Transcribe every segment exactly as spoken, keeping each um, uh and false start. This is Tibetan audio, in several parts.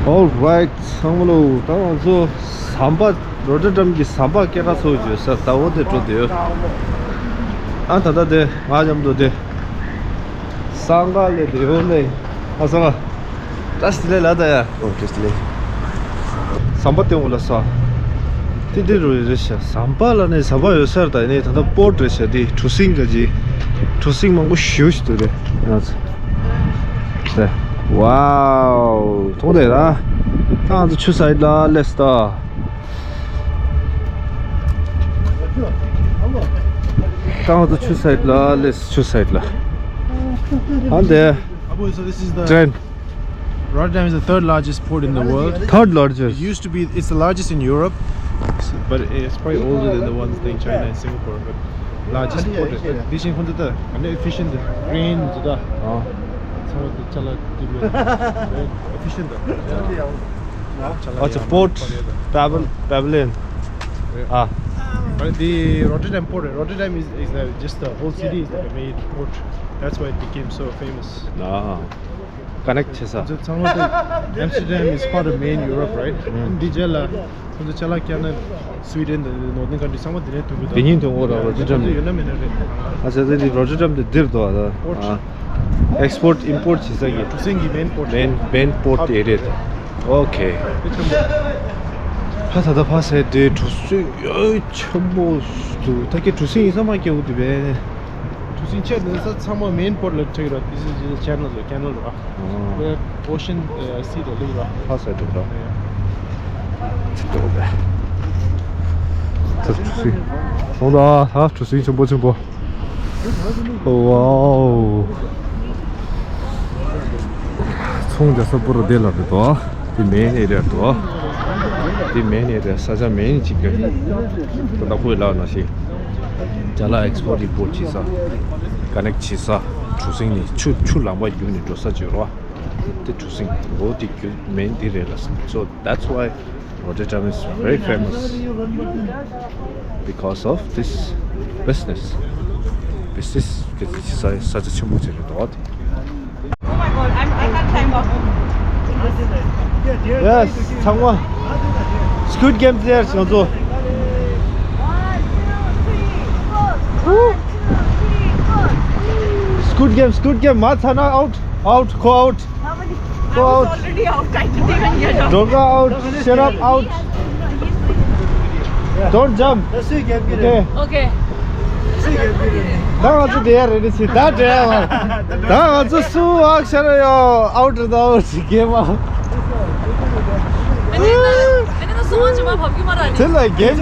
Alright, ཚང་མ་ལོ། ད་ང་ཚོ་ཟམ་པ། རོ་ཊར་ཌམ་གྱི་ཟམ་པ་སྐད་གྲགས་ཚ་པོ་ཅིག་ཡོད་ས་ད་འོ་དེ་འགྲོ་བསྡད་ཡོད། ཨ་ད་ལྟ་དེ་ང་མཉམ་དུ་དེ། སང་ག་ལེ་དེ་ཡོད་ནས། ཨ་སང་ག་བཀྲ་ཤིས་བདེ་ལེགས་ལ་ད་ཡ། ཨོ་བཀྲ་ཤིས་བདེ་ལེགས། ཟམ་པ་སྟེང་འོག་ལ་ས། ཏི་ཏི་རུ་རེ་ཤ། ཟམ་པ་ལ་ནས་ཟམ་པ་ཡོད་སར་ད་ནས་ད་ལྟ་པོར་ཊི་རེ་ཤ། དེ་གྲུ་གཟིངས་ག་ཅི། གྲུ་གཟིངས་མང་པོ་ཞེ་པོ་ཞིག་འདུག་རེད། ང་ཚོ། ཝའོ། མཐོང་དེ་ར། ད་ང་ཚོ་ཆུ་སའིཌ་ལ་སླེབས་ད། ད་ང་ཚོ་ཆུ་སའིཌ་ལ་སླེབས། ཆུ་སའིཌ་ལ། ཨ་འདི། Abu, so this is the ཊེན། Rotterdam is the third largest port in the world. Third largest. It used to be, it's the largest in Europe, but it's probably older than the ones in China and Singapore. But largest port. But this in Honda, and efficient, green, the. ཨ། Some of the chala, efficient. What's a port? Babel, Babylon. ཨ། But the Rotterdam port, Rotterdam is, is the, just the whole city is like a main port. That's why it became so famous. ཨ། ཀ་ནེག་བྱེད་ས། ཚང་མ་དེ། Amsterdam is part of main Europe, right? འདི་རྗེས་ལ་ཁོང་ཚོ་ཅ་ལག་བསྐྱལ་ན་Sweden, the northern country ཚང་མ་འདི་ནས་ཐོན་གི་འདུག་དེ་གཉིས་དུ་འོ་ར་རོ་ཊར་ཌམ་དེ་ཡོད་ན་མེད་ན་རེད། ཨ་ཙི་ཙི་འདི་རོ་ཊར་ཌམ་དེ་འདིར་འདུག་ཨ། ཨ། ཨེག་སི་པོར་ཊི་ཨིམ་པོར་ཊི་བྱེད་ས་གི། གྲུ་གཟིངས་ཀྱི་main port. Main, main port area དེ། ཨོ་ཁེ། ཕ་ད་ད་ཕ་ཟེར་དེ་གྲུ་གཟིངས་ཡོད་ཆེན་པོ་འདུག་ད་ཀྱི་གྲུ་གཟིངས་ཡིན་ས་མ་སྐྱེ་བོ་དེ་བས། གྲུ་གཟིངས་ཆེ་འདི་ས་ཚང་མ་main port ལ་ཁྲིད་ར། This is just a channel, a canal ར། ཨོ། Where ocean, uh, sea ར་ལུག་ར། ཕ་ས་འགྲོ་ར། ཚིག་ཏོ་བས། ཚ་གྲུ་གཟིངས། ཧོང་ད་ཧ་གྲུ་གཟིངས་ཆེན་པོ་ཆེན་པོ། ཝའོ། ཚོང་རྒྱག་ས་པོ་ར་དེ་ལ་རེད་དོ། དེ་main area དོ། དེ་main area ས་ཆ་main གཅིག་གི། ད་ལྟ་ཁོས་ལབ་ནང་བཞིན། ཅ་ལག་ཨེག་སི་པོར་ཊི་ཨིམ་པོར་ཊི་བྱེད་ས། ཀ་ནེག་བྱེད་ས། གྲུ་གཟིངས་ནས་ཆུ་ཆུ་ལམ་པ་བརྒྱུད་ནས་འགྲོ་ས་བརྗོད་རོགས། དེ་གྲུ་གཟིངས་འོ་དེ་རྒྱུ་མིང་འདི་རེད་ལ། So that's why Rotterdam is very famous because of this business. Business གི་ས་ས་ཆ་ཆེན་པོ་ཅིག་རེད་དོ། Oh my God, I'm, I can't climb up. Yes, ཚང་མ། Squid Game ཟེར་ང་ཚོ། One, two, three, four. One, two, three, four. Squid Game, Squid Game མ་ཚར་ན་out, out, go out. How many? I was already out. I didn't even get out. Don't go out. Shut up, out. Don't jump. Okay. Okay. ད་ང་ཚོ་དེ་ཡ་རེད་ཟེར་ད་འདྲ་བ། ད་ང་ཚོ་སུ་ཨག་ཤ་ར་ཡོ་out རེད་ད་out game out. དེ་ལ་game.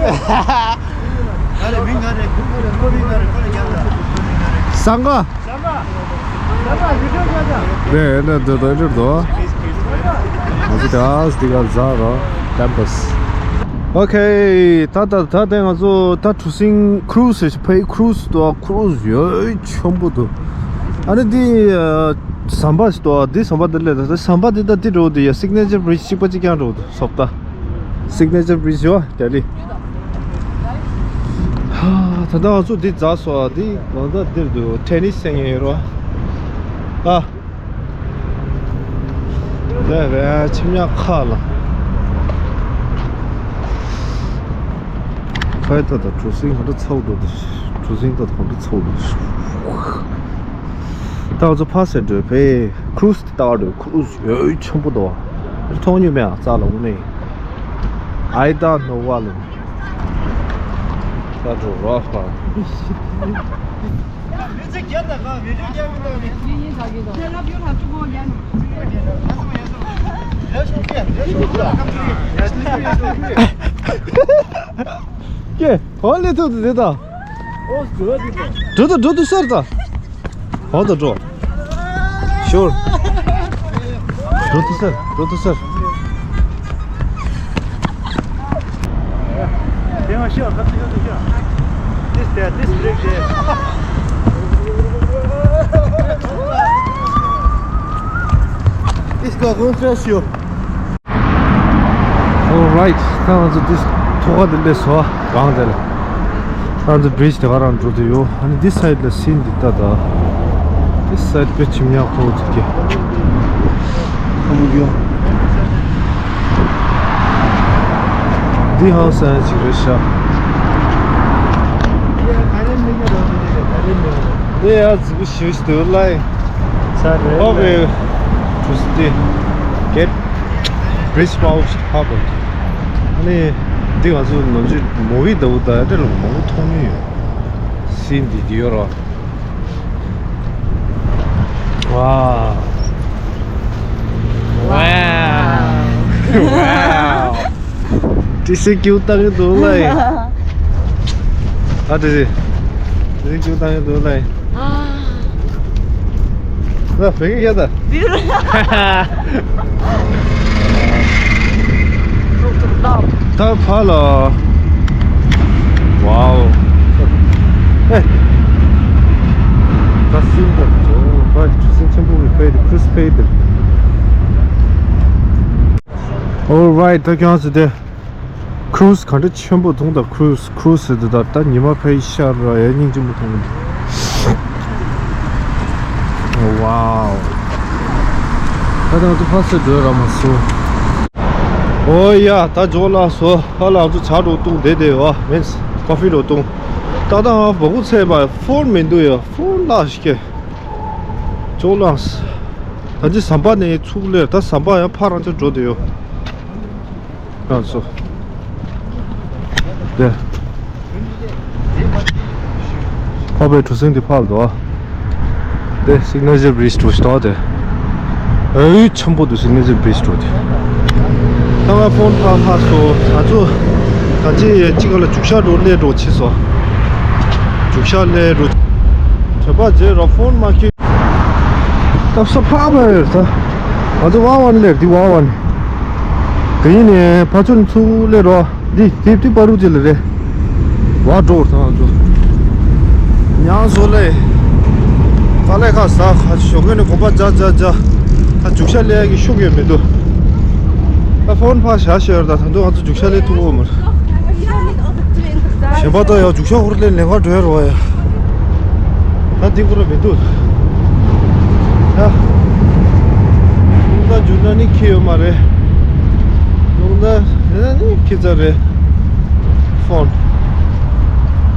སང་ག་རེད་ན་འདི་ལྟར་འགྲིག་འདུག་ང་ཚོ་ད་འདི་ག་ཟ་རོ་campus. Okay, ད་ད་ད་དེ་ང་ཚོ་ད་གྲུ་གཟིངས་cruise ཞིག་ཕའི་cruise དོ། Cruise ཡོད་ཆེན་པོ་འདུག་ཨ་ནི་འདི་ཟམ་པ་ཞིག་འདུག་འདི་ཟམ་པ་འདི་ལས་ད་ཟམ་པ་འདི་ད་འདི་འགྲོ་འདི་ཡ་signature bridge གཅིག་པ་གཅིག་རྐྱང་འགྲོ་འདུག་སོག་ད་signature bridge ཡོད་ལྡི་ལི། ད་ལྟ་ང་ཚོ་འདི་འཛེགས་སོང་། འདི་ང་ཚོ་འདིར་འདུག་ཊེ་ནིས་སེང་ངེ་ཡོད་རོ། ཨ། འདི་རེད་ཁྱིམ་ཉག་ཁ་ལ། ཁ་ཡི་ད་ད་གྲུ་གཟིངས་ག་འདྲ་ཚ་པོ་འགྲོ་འདུག་གྲུ་གཟིངས་ད་ག་འདྲ་ཚ་པོ་འགྲོ་འདུག་ད་ང་ཚོ་ཕ་སེ་འགྲོ་བས་cruise དེ་ལྟ་བ་འགྲོ། Cruise ཡོད་ཆེན་པོ་འདུག་མཐོང་མྱོང་མེད་ཨ། རྩ་ལ་འོང་ནས། ཨའི་ད་ནོ་བ་ལ། ད་འགྲོ་རོགས་ཧ། ཀྱེ། ཧོ་ལེ་ཐུག་ཏུ་དེ་ད། འགྲོ་ད་འགྲོ་ད་ཤར་ད། ཧོ་ད་འགྲོ། ཤོར། འགྲོ་ད་ཤར་འགྲོ་ད་ཤར། དེ་མ་ཤོར་ཁ་ཚིག་ཡོད་དུ་ཤོར། This there, this brake there. This go go fresh you. Alright, ད་ང་ཚོ་འདི་ཐོག་ཁ་འདི་སླེབས་སོང་། གང་དེ་ལ། ད་ང་ཚོ་bridge དེ་ག་རང་འགྲོ་དུ་ཡོད། ཨ་ནི་འདི་side ལ་scene འདི་ལྟ་ད། འདི་side དཔེ་ཁྱིམ་ཉག་ཁོ་ཅིག་གི། ཁོ་མོ་རྒྱུ། Wie heißt eigentlich Grisha? Nee, ja, sie ist schön, du, like. Sorry. Okay. Tuesday. Get Bridge House Harbour. ཨ་ནི་འདི་ང་ཚོ་ནམ་རྒྱུན་མོ་བི་ལྟ་བུ་ད་དེ་ལ་མང་པོ་མཐོང་མྱོང་ཡོད། སི་འདི་དེ་ཡོད་ར། Wow. Wow. Wow. ཏི་སི་ཀྱུ་བཏང་གི་འདུག་ལ། ཨ་ཏི་སི། ཏི་སི་ཀྱུ་བཏང་གི་འདུག་ལ། ཨ། ད་བེ་གི་ཡ་ད། ད་ཕ་ལ། Wow. ཨེ། ད་སིན་ད་ཇོ་ཕ་ཆུ་སིན་ཆེན་པོ་གི་ཕེ་དེ་ཁྲིས་ཕེ་དེ། Alright, ད་ཁྱོད་ཚོ་དེ། ཁྲུ་སི་ག་འདྲ་ཆེན་པོ་མཐོང་ད། ཁྲུ་སི་ཁྲུ་སི་ཟེར་དུས་ད་ད་ཉི་མ་ཕའི་ཤར་ར་ཡ་སྙིང་རྗེ་མོ་མཐོང་གི་འདུག Wow. ད་ད་ང་ཚོ་ཕ་སེ་འགྲོ་ར་མ་སོང་། ཨོ་ཡ། ད་ཇོ་ལགས་སོ། ཨ་ལགས་ཚོ་ཇ་འགྲོ་བཏུང་བསྡད་བསྡད་ཡོད། མིན་སི་ཀོ་ཕི་འགྲོ་བཏུང་། ད་ད་ང་བ་གུ་ཚེ་བ་ཕོན་མི་འདུག་ཡ། ཕོན་ལགས་ཤིག་གེ། ཇོ་ལགས། ད་ཅི་ཟམ་པ་ནས་ཚུགས་ལེར་ད་ཟམ་པ་ཡང་ཕ་རང་ཅག་འགྲོ་བསྡད་ཡོད། ང་ཚོ། དེ། ཕ་བའི་གྲུ་གཟིངས་དེ་ཕར་འདུག་དེ་སིག་ནེ་ཅར་བི་རི་ཇི་འགྲོ་ཞིག་འདུག་དེ། ཨོའི་ཆེན་པོ་འདུག་སིག་ནེ་ཅར་བི་རི་ཇི་འགྲོ་དེ། ད་ང་ཕོན་ཕར་ལྷག་སོང་། ང་ཚོ་ད་ཅི་གཅིག་ག་ལ་རྒྱུག་ཤར་འགྲོ་སླེབས་འགྲོ་བྱས་སོང་། རྒྱུག་ཤར་སླེབས་འགྲོ། དྲན་པ་བརྗེད་རོགས། ཕོན་མ་ཁྱེར། ད་ས་ཕག་པ་རེད་ད། ང་ཚོ་ཝ་ཝན་ལེར་འདི་ཝ་ཝན། དེ་ཡིན་ནས་ཕ་ཆུ་ནས་ཚུར་སླེབས་རོགས། འདི་དེབ་དེ་པ་རུ་ཅི་ལ་རེད། ཝ་འགྲོ་བར་ད་ང་ཚོ། ཉང་བཟོ་ལས། དཀའ་ལས་ཁག་ཟ་ཁ་ཞོགས་ཀས་ནས་གོམ་པ་རྒྱག་རྒྱག་རྒྱག་ད་རྒྱུག་ཤར་སླེབས་ཡག་གི་ཤུགས་ཡོད་མི་འདུག་ད་ཕོན་ཕར་བཞག་བཞག་ཡོད་རེད། ད་ད་དུང་ང་ཚོ་རྒྱུག་ཤར་སླེབས་ཐུབ་ཀྱི་ཡོད་མ་རེད། གཞན་པ་ད་ཡང་རྒྱུག་ཤར་ཧུར་ལེན་ལེན་གར་འགྲོ་ཡ་རོ་ཡ། ད་འདི་ཁོ་ར་མི་འདུག་ད་རླུང་རྟ་འཇུ་ན་ནི་ཁྱི་ཡོད་མ་རེད། རླུང་རྟ་ལེན་ན་ནི་ཁྱི་རྩ་རེད། ཕོན།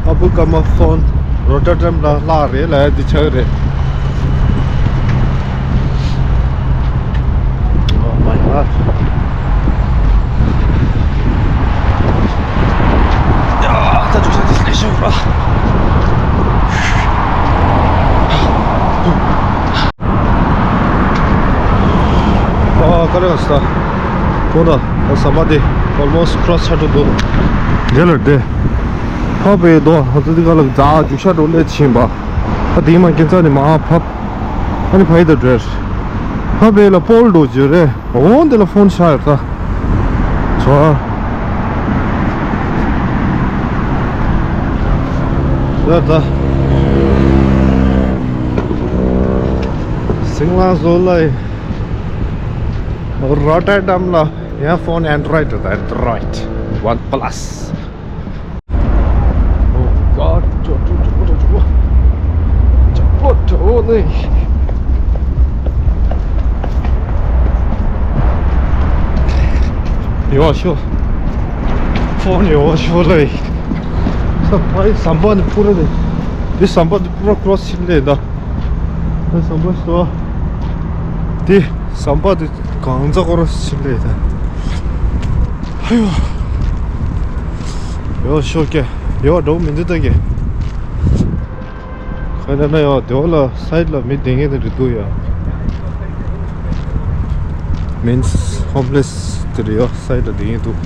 ཨ་བུ་ཀ་མ་ཕོན། རོ་ཊར་ཌམ་ལ་ལྷག་རེད་ལ་ཡ་འདི་ཆགས་རེད། Oh my God. ཡ། ད་འཇུག་ས་དེ་ལས་ཤོག་ར། ཨ། ཀ་ར་ག་ས། ཁོ་ན་ཟམ་པ་དེ་almost cross ཆགས་འགྲོ་འདུག་དེ་ལ་དེ། ཕ་བའི་རྡོ་ཧ་ཙི་དེ་ག་ལ་རྫ་རྒྱུག་ཤར་འགྲོ་སླེབས་ཕྱིན་པ། ཨ་དེ་མ་རྒྱུ་མཚན་ནི་མ་ཕབ། ཨ་ནི་ཕ་ཡི་ད་འགྲོས། ཕ་བའི་ལ་པོལ་འགྲོ་རྒྱུ་རེད། འོ་འདི་ལ་ཕོན་ཤར་ཡོད་ད། ཚོ། ཡོད་ད། སིང་ལ་བཟོ་ལ་ཡི། རོ་ཊར་ཌམ་ལ་ཡང་ཕོན་ཨན་ཌོ་རོ་ཡིཌ་དང་ཨན་ཌོ་རོ་ཡིཌ་ཝན་པ་ལ་སི། Oh God, ཅོ་ཅོ་ཅོ་ཅོ་ཅོ་ཅོ་ཅོ་ནི། ཡོ་ཤོ། ཕོན་ཡོ་ཤོ་ལེ། ས་ཕའི་ཟམ་པ་ནི་པུ་ར་ནི། འདི་ཟམ་པ་འདི་པུ་ར་ཀྲོ་སི་ཕྱིན་ལེ་ད། ཨ་ཟམ་པ་ཤོ། འདི་ཟམ་པ་འདི་གང་ཚ་ཀོ་ར་ཕྱིན་ལེ་ད། ཨ་ཡོ། ཡོ་ཤོ་ཀེ། ཡོ་འགྲོ་མི་འདུག་ད་ཀེ། ཁ་ན་ན་ཡོ་དེ་བ་ལ་སའིཌ་ལ་མི་བསྡད་མཁན་དེ་འདྲ་འདུག་ཡ། མིན་སི་ཧོམ་ལེ་སི་དེ་རེད་ཡ། སའིཌ་ལ་བསྡད་མཁན་འདུག་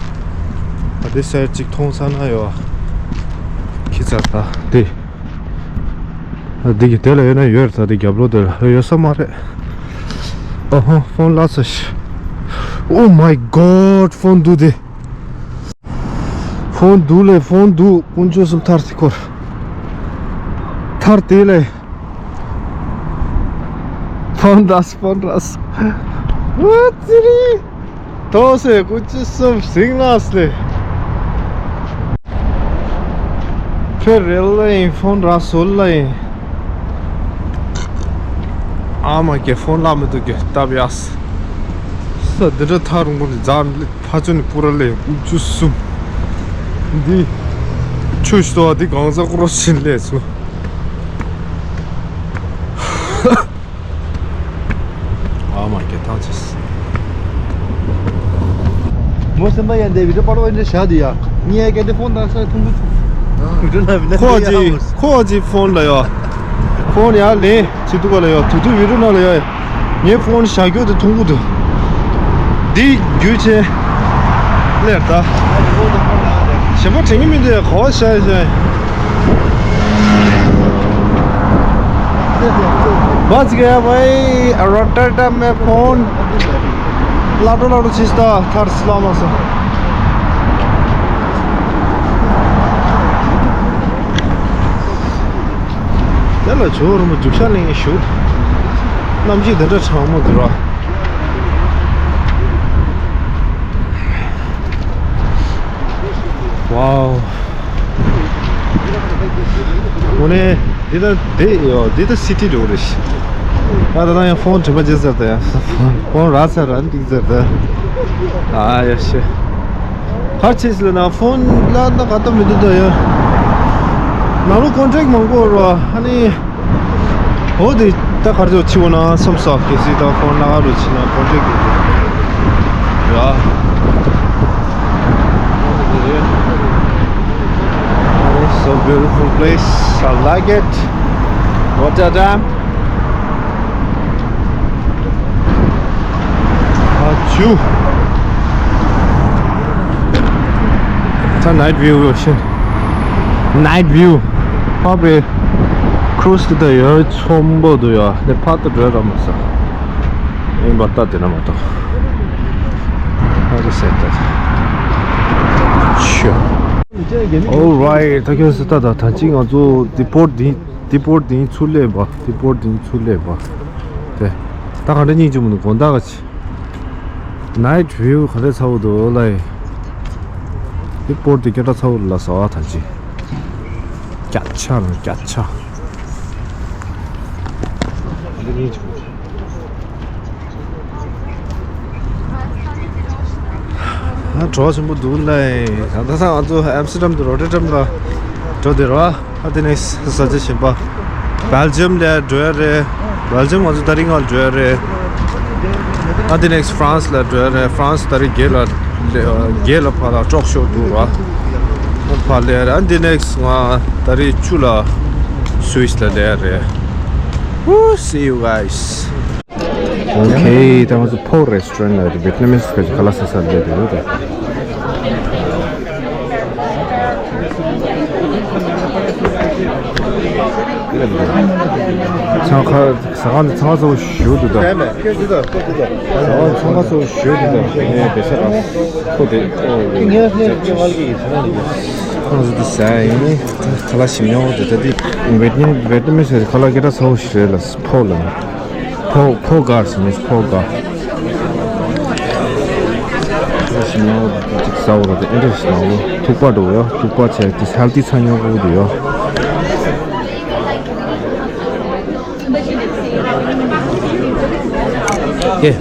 ཨ་དེ་སའིཌ་གཅིག་མཐོང་ས་ན་ཡོ། ཁྱི་ཚ་ད་དེ། ཨ་དེ་གི་དེ་ལ་ཡོད་ན་ཡོད་རེད། ད་དེ་རྒྱབ་ལོགས་དེ་ལ་ཡོད་ས་མ་རེད། ཨ་ཧོ། ཕོན་ལ་སི། Oh my God, ཕོན་འདུག་དེ། ཕོན་འདུག་ལེ། ཕོན་འདུག་དཀོན་མཆོག་གསུམ། ཐར་ཏེ་ཁོར། ཐར་ཏེ་ལེ། ཕོན་རས། ཕོན་རས། ཨོ་ཙི་རི། ཐོག་སེ་དཀོན་མཆོག་གསུམ། སིང་ལ་སི་ལེ། ཕེ་རེ་ལ་ཡིན། ཕོན་རས་སོལ་ལ་ཡིན། ཨ་མ་ཀེ་ཕོན་ལ་མི་འདུག་ཀེ་སྟབས་ཡག་ས། འདི་འདྲ་ཐག་རིང་པོ་ནས་འཛག་ནས་ཕ་ཚོ་ནས་པུ་ར་ལེ་དཀོན་མཆོག་གསུམ། འདི་ཆུ་ཤི་ཏོ་འདི་གང་ཟག་ཀོ་རོ་ཤིན་ལས་སུ། ཨ་མ་གེ་ཐང་ཆེས། མོ་སེམས་པ་ཡན་དེ་བི་ཏྲ་པར་བ་ཡིན་ཤ་དི་ཡ། ངས་གལ་ཏེ་ཕོན་དང་ས་ཐུང་གུ། བི་ཏྲ་ན་མི་ན་ཁོ་ཅི་ཁོ་ཅི་ཕོན་ལ་ཡོད། ཕོན་ཡ་ལེན་ཅི་ཐུག་པ་ལ་ཡོད། ཐུག་ཐུག་བི་ཏྲ་ན་ལ་ཡོད། ངའི་ཕོན་བཞག་རྒྱུ་དེ་ཐུང་གུ་འདུག་འདི་རྒྱུ་ཆེ། ལེར་ད། ཞེ་པོ་དྲན་གྱི་མི་འདུག་ག་བ་ཤ་ཤ། बच गया भाई, रोटर में फोन। ལ་འགྲོ་ལ་འགྲོ་ཆིས་ད་ཐར་སི་ལ་མ་སོང་། དེ་ལ་ཇོ་རུ་མོ་རྒྱུག་ཤ་ལེན་ཞུ། གནམ་གཤིས་དེ་འདྲ་གྲང་མོ་འདུག་ར། ཝའོ། དངོས་གནས་འདི་ད་དེ་ཡོ་འདི་ད་སི་ཊི་འགྲོ་རེད། ང་ད་ལྟ་ཡང་ཕོན་དྲི་མ་བརྗེད་ཚར་ད་ཡ། ཕོན་རག་ཚར་ར་འགྲིག་ཚར་ད། ཨ་ཡ་ཤེ། གར་ཆེས་ལ་ན་ཕོན་ལ་ན་ག་ཏོ་མི་འདུག་ད་ཡ། ནང་ལོ་ཀོན་ཊེག་མང་པོ་རོ་ཨ་ནི། འོ་དེ་ད་གར་ཆོ་ཆི་བོ་ན་སམ་སོག་གེ་སི་ད་ཕོན་ལ་རོ་ཆི་ན་ཀོན་ཊེག་གི་ཡ། So beautiful place. I like it. What a dam. Achoo. It's a night view, ocean. Night view. Probably cruise to the yacht. ཆོམ་པོ་འདུག་ཡ། ནི་ཕར་དུ་འགྲོ་ར་མ་ས། ཡིན་པ་ལྟ་དེ་ན་མ་གཏོགས། ཨ་རེ་སེ་ད། ཆུ། Alright, ད་ཁྱོད་སུ་ལྟ་ད་ད་ཅི་ང་ཚོ་དེ་པོར་དེ་དེ་པོར་དེ་ཚུར་སླེབས་པ། དེ་པོར་དེ་ཚུར་སླེབས་པ། དེ་ད་ག་འདྲ་སྙིང་རྗེ་མོ་འདུག་དགོང་དག་ག་ཅི། Night view ག་རེ་ཚ་བོ་འདུག་ལ་ཡི། དེ་པོར་དེ་སྐད་གྲགས་ཚ་བོ་ལ་ཟ་བ་ད་ཅི། སྐྱ་ཆ་ར་སྐྱ་ཆ། འདི་སྙིང་རྗེ་མོ། ཨ་གྲོགས་ཆེན་པོ་འདུག་ལ། ད་ལྟ་ས་ང་ཚོ་ཨམ་སི་ཊར་ཌམ་དུ་རོ་ཊར་ཌམ་ལ་འགྲོ་བསྡད་རོགས། ཨ་དེ་ནས་ས་ཆ་གཞན་པ། སྦེལ་ཇམ་ལ་འགྲོ་ཡ་རེད། སྦེལ་ཇམ་ང་ཚོ་ཏ་རིག་ལྔ་ལ་འགྲོ་ཡ་རེད། ཨ་དེ་ནས་ཧྥ་རན་སི་ལ་འགྲོ་ཡ་རེད། ཧྥ་རན་སི་ཏ་རིག་བརྒྱད་ལ་བརྒྱད་ལ་ཕར་ལ་ཅོག་ཤོག་འདུག་ར། ཕར་སླེབས་ཡ་རེད། ཨ་དེ་ནས་ང་ཏ་རིག་བཅུ་ལ་སུད་སི་ལ་སླེབས་ཡ་རེད། Woo, see you guys. Okay, ད་ང་ཚོ་ཕོ་རེ་སི་ཊོ་རན་ལ་ཝེ་ཊི་ནམ་མི་སི་ཁ་ཅིག་ཁ་ལག་ཟ་ས་སླེབས་ཡོད་དེ། ཚང་ཁ་ཟ་ཁང་འདི་ཚང་ཁ་ཚ་བོ་ཞེ་པོ་འདུག་ད། ཟ་ཁང་འདི་ཚང་ཁ་ཚ་བོ་ཞེ་པོ་འདུག་ད། ངས་བེ་ས་ར་ཁོ་དེ་ཁོ་ང་ཚོ་འདི་ཟ་ཡིན། ཁ་ལག་ཞིམ་ཉོ་འདི་ད་འདི་ཝེ་ཊི་ནམ་ཝེ་ཊི་ནམ་མི་སི་ཁ་ལག་སྐད་གྲགས་ཚ་བོ་ཞིག་རེད་ལ། ཕོ་ལ་ཕོ་ཕོ་གར་ཟེར་ནས་ཕོ་གར། ཁ་ལག་ཞིམ་ཉོ་འདི་ཅིག་ཟ་བོ་ར་དེ་ཨེ་འདྲ་ཞིག་ནང་ལོ་ཐུག་པ་འགྲོ་ཡོ། ཐུག་པ་བྱས་དེ་ཧེལ་ཐི་ཚ་ཉོ་དགོས་འདུག་ཡོ། ཀེ།